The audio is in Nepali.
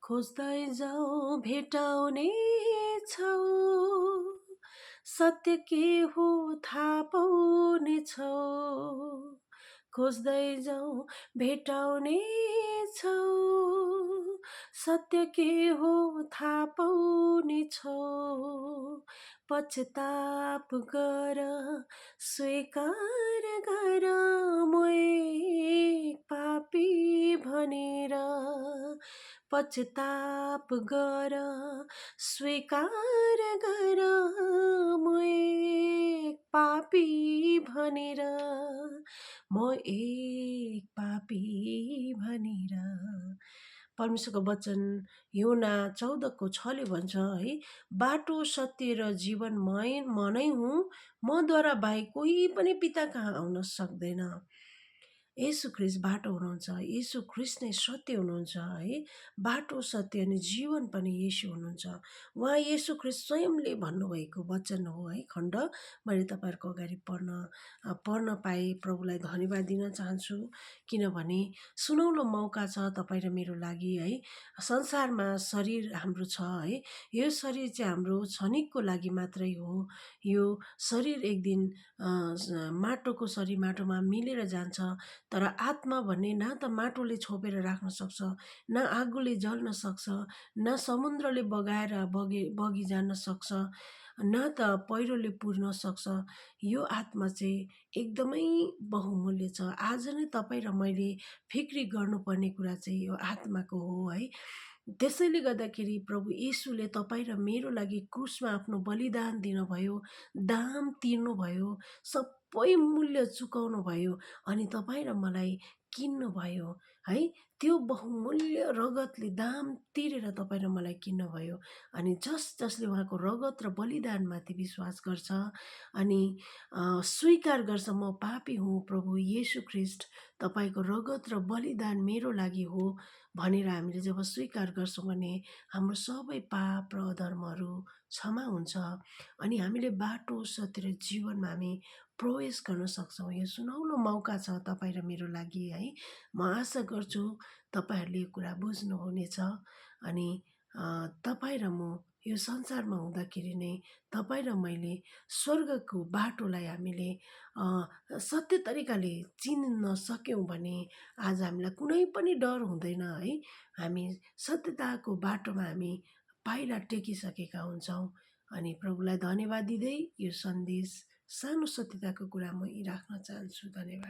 खोज्दै जाऊ भेटाउने छौ, सत्य के हो थाहा पाउने छौ। खोज्दै जाऊ भेटाउने छौ, सत्य के हो थाहा पाउने छौ। पश्चाताप गर स्वीकार गर म एक पापी भनेर। पश्चाताप गर स्वीकार गर म एक पापी भनेर। म एक पापी भनेर। परमेश्वरको वचन योना 14:6 भन्छ है, बाटो सत्य र जीवन म नै हुँ, मद्वारा बाहेक कोही पनि पिता कहाँ आउन सक्दैन। येशू ख्रीष्ट बाटो हुनुहुन्छ, येशू ख्रीष्ट नै सत्य हुनुहुन्छ है। बाटो सत्य अनि जीवन पनि येशू हुनुहुन्छ। उहाँ येशू ख्रीष्ट स्वयंले भन्नुभएको वचन हो है, खण्ड मैले तपाईँहरूको अगाडि पढ्न पाएँ। प्रभुलाई धन्यवाद दिन चाहन्छु, किनभने सुनौलो मौका छ तपाईँ र मेरो लागि है। संसारमा शरीर हाम्रो छ है, यो शरीर चाहिँ हाम्रो क्षणिकको लागि मात्रै हो। यो शरीर एक दिन माटोको शरीर माटोमा मिलेर जान्छ, तर आत्मा भन्ने न त माटोले छोपेर राख्न सक्छ, न आगोले जल्न सक्छ, न समुद्रले बगाएर बगी जान सक्छ, न त पहिरोले पुर्न सक्छ। यो आत्मा चाहिँ एकदमै बहुमूल्य छ। आज नै तपाईँ र मैले फिक्री गर्नुपर्ने कुरा चाहिँ यो आत्माको हो है। त्यसैले गर्दाखेरि प्रभु येशूले तपाईँ र मेरो लागि क्रुसमा आफ्नो बलिदान दिनुभयो, दाम तिर्नुभयो, सबै मूल्य चुकाउनु भयो अनि तपाईँ र मलाई किन्नुभयो है। त्यो बहुमूल्य रगतले दाम तिरेर तपाईँ र मलाई किन्नुभयो। अनि जसले उहाँको रगत र बलिदानमाथि विश्वास गर्छ अनि स्वीकार गर्छ, म पापी हुँ, प्रभु येशू ख्रीष्ट तपाईँको रगत र बलिदान मेरो लागि हो भनेर हामीले जब स्वीकार गर्छौँ भने हाम्रो सबै पाप र अधर्महरू क्षमा हुन्छ अनि हामीले बाटो सत्य र जीवनमा हामी प्रवेश गर्न सक्छौँ। यो सुनौलो मौका छ तपाईँ र मेरो लागि है। म आशा गर्छु तपाईँहरूले यो कुरा बुझ्नुहुनेछ अनि तपाईँ र म यो संसारमा हुँदाखेरि नै तपाईँ र मैले स्वर्गको बाटोलाई हामीले सत्य तरिकाले चिन्न सक्यौँ भने आज हामीलाई कुनै पनि डर हुँदैन है। हामी सत्यताको बाटोमा हामी पाइला टेकिसकेका हुन्छौँ अनि प्रभुलाई धन्यवाद दिँदै यो सन्देश सानो सत्यताको कुरा म यहीँ राख्न चाहन्छु। धन्यवाद।